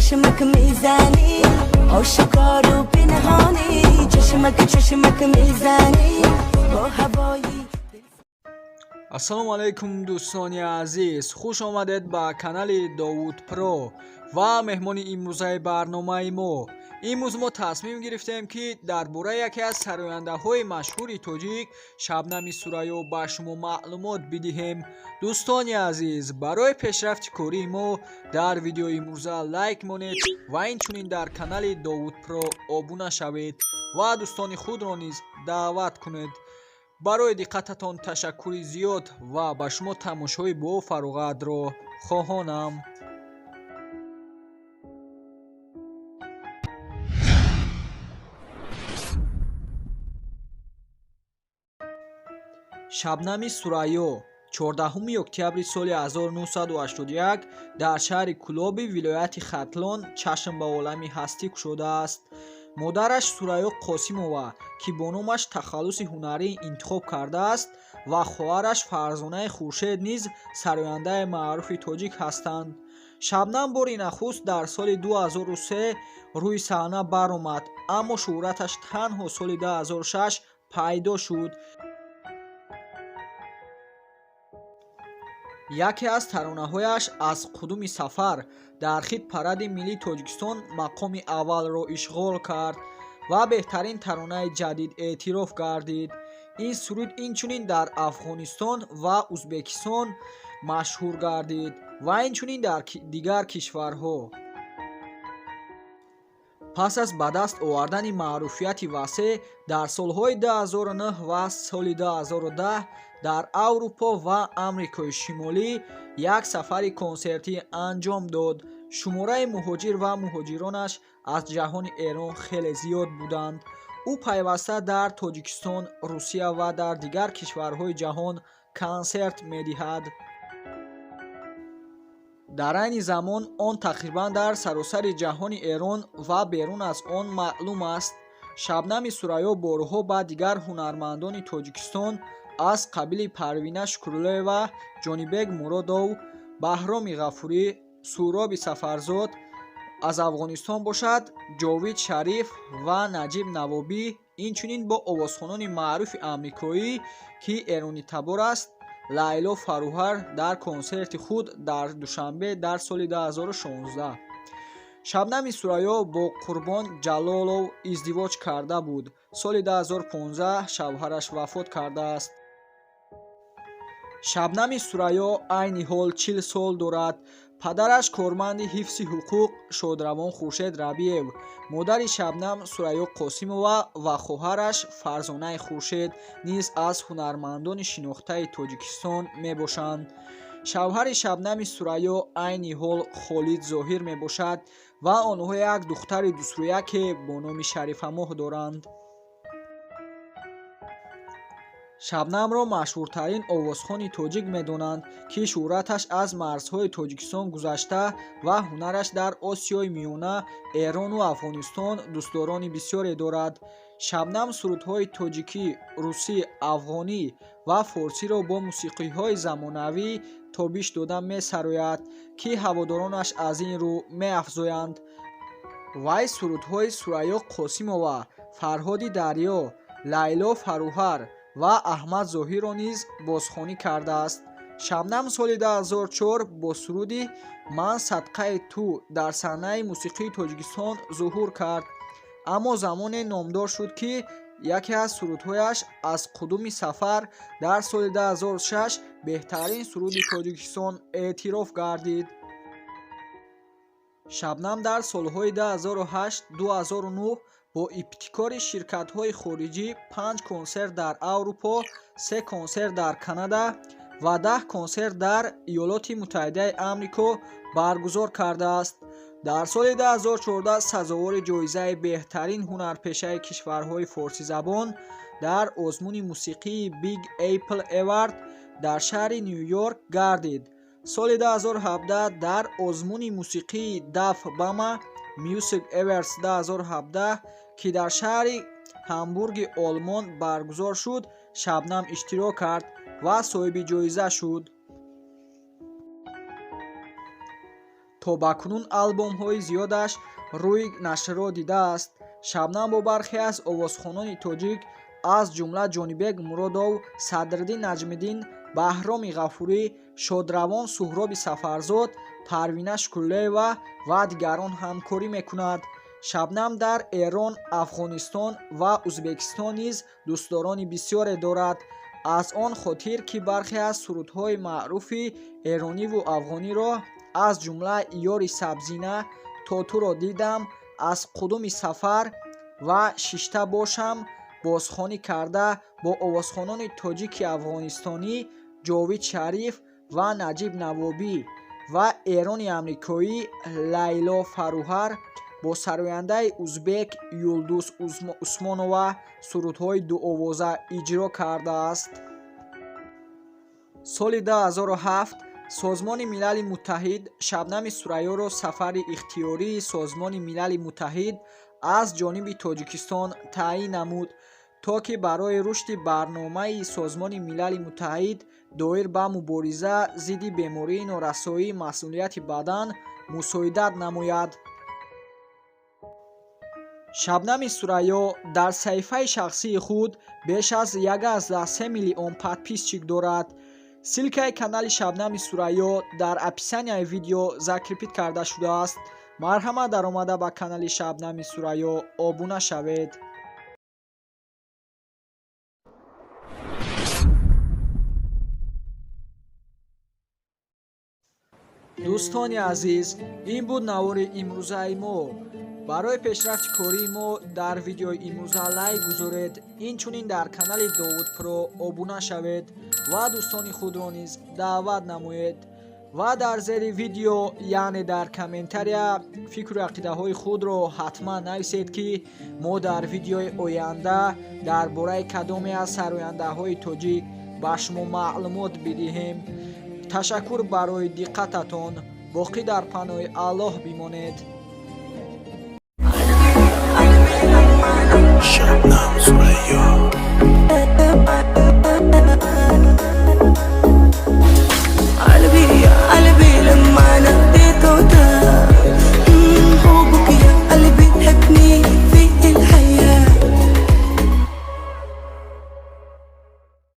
چشمک میزنی آشکار و پنهانی چشمک چشمک میزنی با هوایی. Ассалому алайкум, дӯстони азиз, хуш омадед ба канали Довуд Про ва меҳмони имрӯзаи барномаи мо. Имрӯз мо тасмим гирифтем, ки дар бораи яке аз сарояндаҳои машҳури тоҷик Шабнами Сурайё ба шумо маълумот бидиҳем. Дӯстони азиз, барои пешрафти кории мо дар видеои имрӯза лайк монед ва инчунин дар канали Довуд Про обуна шавед ва дӯстони худро низ даъват кунед. Барои диққататон ташаккури зиёд ва ба шумо тамошои бофароғатро хоҳонам. Шабнами Сурайё 14 октябри соли 1981 дар шаҳри Кӯлоби вилояти Хатлон чашм ба олами ҳастӣ кушодааст. Модараш Сурайё Қосимова, ки бо номаш тахаллуси ҳунарӣ интихоб кардааст, ва хоҳараш Фарзонаи Хуршед низ сарояндаи маъруфи тоҷик ҳастанд. Шабнам бори нахуст дар соли 2003 рӯи саҳна баромад, аммо шӯҳраташ танҳо соли 2006 пайдо шуд. Яке аз таронаҳояш «Аз қудуми сафар» дар хит паради миллии Тоҷикистон мақоми аввалро ишғол кард ва беҳтарин таронаи ҷадид эътироф гардид. Ин суруд инчунин дар Афғонистон ва Узбекистон машҳур гардид ва инчунин дар дигар кишварҳо. Пас аз ба даст овардани маъруфияти васеъ дар солҳои 2009 ва соли 2010 дар Аврупо ва Амрикои Шимолӣ як сафари консертӣ анҷом дод. Шумораи муҳоҷир ва муҳоҷиронаш аз ҷаҳони Эрон хеле зиёд буданд. Ӯ пайваста дар Тоҷикистон, Русия ва дар дигар кишварҳои ҷаҳон консерт медиҳад. Дар айни замон он тақрибан дар саросари ҷаҳони Эрон ва берун аз он маълум аст. Шабнами Сурайё борҳо ба дигар ҳунармандони Тоҷикистон аз қабили Парвина Шукруллоева, Ҷонибек Муродов, Баҳроми Ғафурӣ, Суҳроби Сафарзод, аз Афғонистон бошад Ҷовид Шариф ва Наҷиб Навобӣ, инчунин бо овозхонони маъруфи амрикоӣ, ки эронитабор аст, Лайло Фаруҳар дар консерти худ дар Душанбе дар соли 2016. Шабнами Сурайё бо Қурбон Ҷалолов издивоҷ карда буд. Соли 2015 шавҳараш вафот кардааст. Шабнами Сурайё айни ҳол 40 сол дорад. Падараш корманди ҳифзи ҳуқуқ шодравон Хуршед Рабиев, модари Шабнам Сурайё Қосимова ва хоҳараш Фарзонаи Хуршед низ аз ҳунармандони шинохтаи Тоҷикистон мебошанд. Шавҳари Шабнами Сурайё айни ҳол Холид Зоҳир мебошад ва онҳо як духтари дусрӯяке бо номи Шарифамоҳ доранд. Шабнамро машҳуртарин овозхони тоҷик медонанд, ки шӯҳраташ аз марзҳои Тоҷикистон гузашта ва ҳунараш дар Осиёи Миёна, Эрону Афғонистон дӯстдорони бисёре дорад. Шабнам сурудҳои тоҷикӣ, русӣ, афғонӣ ва форсиро бо мусиқиҳои замонавӣ тобиш дода месарояд, ки ҳаводоронаш аз ин рӯ меафзоянд. Вай сурудҳои Сурайё Қосимова, Фарҳоди Дарё, Лайло Фаруҳар ва Аҳмад Зоҳирро низ бозхонӣ кардааст. Шабнам соли 2004 бо суруди «Ман садқаи ту» дар саҳнаи мусиқии Тоҷикистон зуҳур кард, аммо замоне номдор шуд, ки яке аз сурудҳояш «Аз қудуми сафар» дар соли 2006 беҳтарин суруди Тоҷикистон эътироф гардид. Шабнам дар солҳои 2008-2009 бо ибтикори ширкатҳои хориҷӣ панҷ консерт дар Аврупо, се консерт дар Канада ва 10 консерт дар Иёлоти Муттаҳидаи Амрико баргузор кардааст. Дар соли 2014 сазовори ҷоизаи беҳтарин ҳунарпешаи кишварҳои форсизабон дар озмуни мусиқии Big Apple Award дар шаҳри Ню-Йорк гардид. Соли 2017 дар озмуни мусиқии Daf Bama Music Awards 2017, ки дар шаҳри Ҳамбурги Олмон баргузор шуд, Шабнам иштирок кард ва соҳиби ҷоиза шуд. То То ба кунун албомҳои зиёдаш рӯи нашрро дидааст. Шабнам бо бархе аз овозхонони тоҷик, аз ҷумла Ҷонибек Муродов, Садриддин Наҷмиддин, Баҳроми Ғафурӣ, шодравон Суҳроби Сафарзод, Парвина Шукруллоева ва дигарон ҳамкорӣ мекунад. Шабнам дар Эрон, Афғонистон ва Узбекистон низ дӯстдорони бисёре дорад, аз он хотир ки бархе аз сурудҳои маъруфи эрониву афғониро, аз ҷумла «Ёри сабзина», «То туро дидам», «Аз қудуми сафар» ва «Шишта бошам» бозхонӣ карда, бо овозхонони тоҷики афғонистонӣ Ҷовид Шариф ва Наҷиб Навобӣ ва эрони амрикоӣ Лайло Фаруҳар, бо сарояндаи узбек Юлдуз Усмонова сурудҳои дуовоза иҷро кардааст. Соли 2007 Созмони Милали Муттаҳид Шабнами Сурайёро сафири ихтиёрии Созмони Милали Муттаҳид аз ҷониби Тоҷикистон таъйин намуд, то ки барои рушди барномаи Созмони Милали Муттаҳид доир ба мубориза зидди бемории норасоии масунияти бадан мусоидат намояд. Шабнами Сурайё дар саҳифаи шахсии худ беш аз 1,3 миллион подписчик дорад. Ссылкаи канали Шабнами Сурайё дар описанияи видео закрепить карда шудааст. Марҳамат, даромада ба канали Шабнами Сурайё обуна шавед. Дӯстони азиз, ин буд навори имрӯзаи мо. Барои пешрафти кории мо дар видеои имрӯза лайк гузоред, инчунин дар канали Довуд Про обуна шавед ва дӯстони худро низ даъват намоед ва дар зери видео, яъне дар комментария, фикру ақидаҳои худро ҳатман нависед, ки мо дар видеои оянда дар бораи кадоме аз сарояндаҳои тоҷик ба шумо маълумот бидиҳем. Ташаккур барои диққататон. Боқӣ дар паноҳи Аллоҳ бимонед. Шабнам.